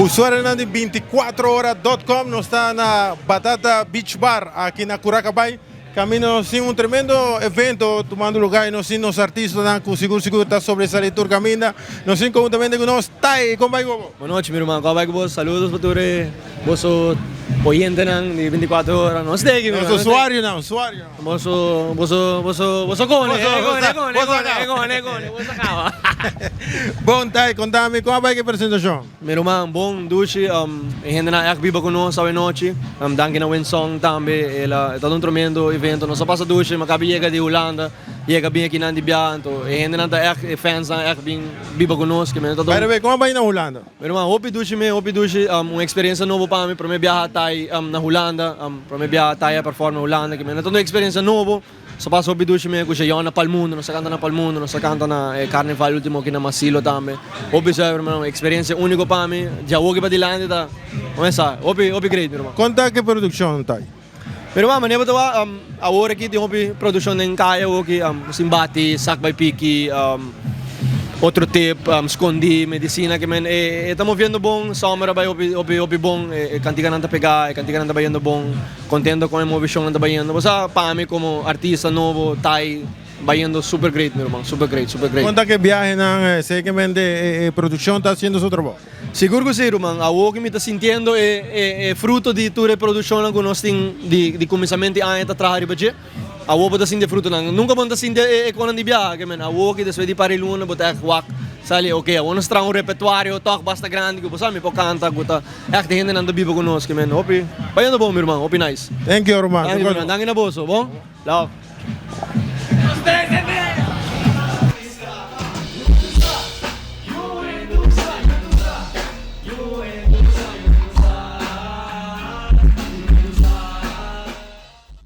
Usuarionan di binticuatro ora dot com, nos ta na Batata Beach Bar aki na Curacabay. Caminda nos tin un tremendo evento tumando lugar y nos tin nos artistanan cu sigur sigur ta sobresali tur caminda. Nos tin conhuntamente cu nos Tai, con bay cu bo? Bon nochi mi ruman, con bay cu bo? Saludos pa tur e boso oyentenan di binticuatro ora. Nos ta aki mi ruman. Nos usuarionan, usuarionan. Boso, boso, boso, boso kone, e kone, e kone, e kone, e kone, e kone, boso kaba. Bon Tai, konta mi kon a bai ku e presentashon? Mi ruman, bon, dushi, e hendenan ègt biba ku nos awe nochi. Danki na Winsong tambe, el a, e tabata un tremendo evento. Nos a pasa dushi, mi a kaba yega di Hulanda, yega bin akinan di bia, anto e hendenan ta ègt, e fansnan ègt bin biba ku nos. By the way, kon a bai na Hulanda? Mi ruman, hopi dushi mi, hopi dushi. Un experiencia nobo pa mi, prome biaha tai na Hulanda, prome biaha tai a perform na Hulanda, ki mi no ta un experiencia nobo. Sa pasa hopi dushi mi ku Jeyon na Palmundo, nos a canta na Palmundo, nos a canta na e carnival ultimo aki na Masilo tambe. Hopi zuiver mi ruman, experiencia unico pa mi, di awoki pa dilanti ta, comenzá, hopi, hopi great mi ruman. Konta ke produccion tai? Mi ruman, manera bo ta wak, awor aki tin hopi produccion den kaya awoki, sin bati, sak bai piki, otro tip, skondi, medicina, ke men e ta moviendo bon, summer a bai hopi hopi hopi bon, e kantikanan ta pega, e kantikanan ta bayendo bon, kontento kon e movicionnan ta bayendo. Bo sa, pa mi komo artista nobo, tai bayendo super great mi ruman, super great, super great. Kon ta ke biahenan, sekemente e produccion ta haciendo su trabou? Sigur ku si, ruman. Awor ku mi ta sintiendo e fruto di tur e produkshonnan ku nos tin di kuminsamentu di aña ta traha riba dje, awor bo ta sinti e frutonan. Nunka bo no ta sinti e konan di biaha, ke men. Awor ku despues di par di luna bo ta ègt wak sali, oke, awor nos traha un repertuario tòg basta grandi ku bo sa mi por kanta, ku ta ègt e hendenan ta biba ku nos, ke men. Hopi bayendo bon, mi ruman. Hopi nice. Thank you, ruman. Danki, mi ruman. Danki na boso. Bon? Love.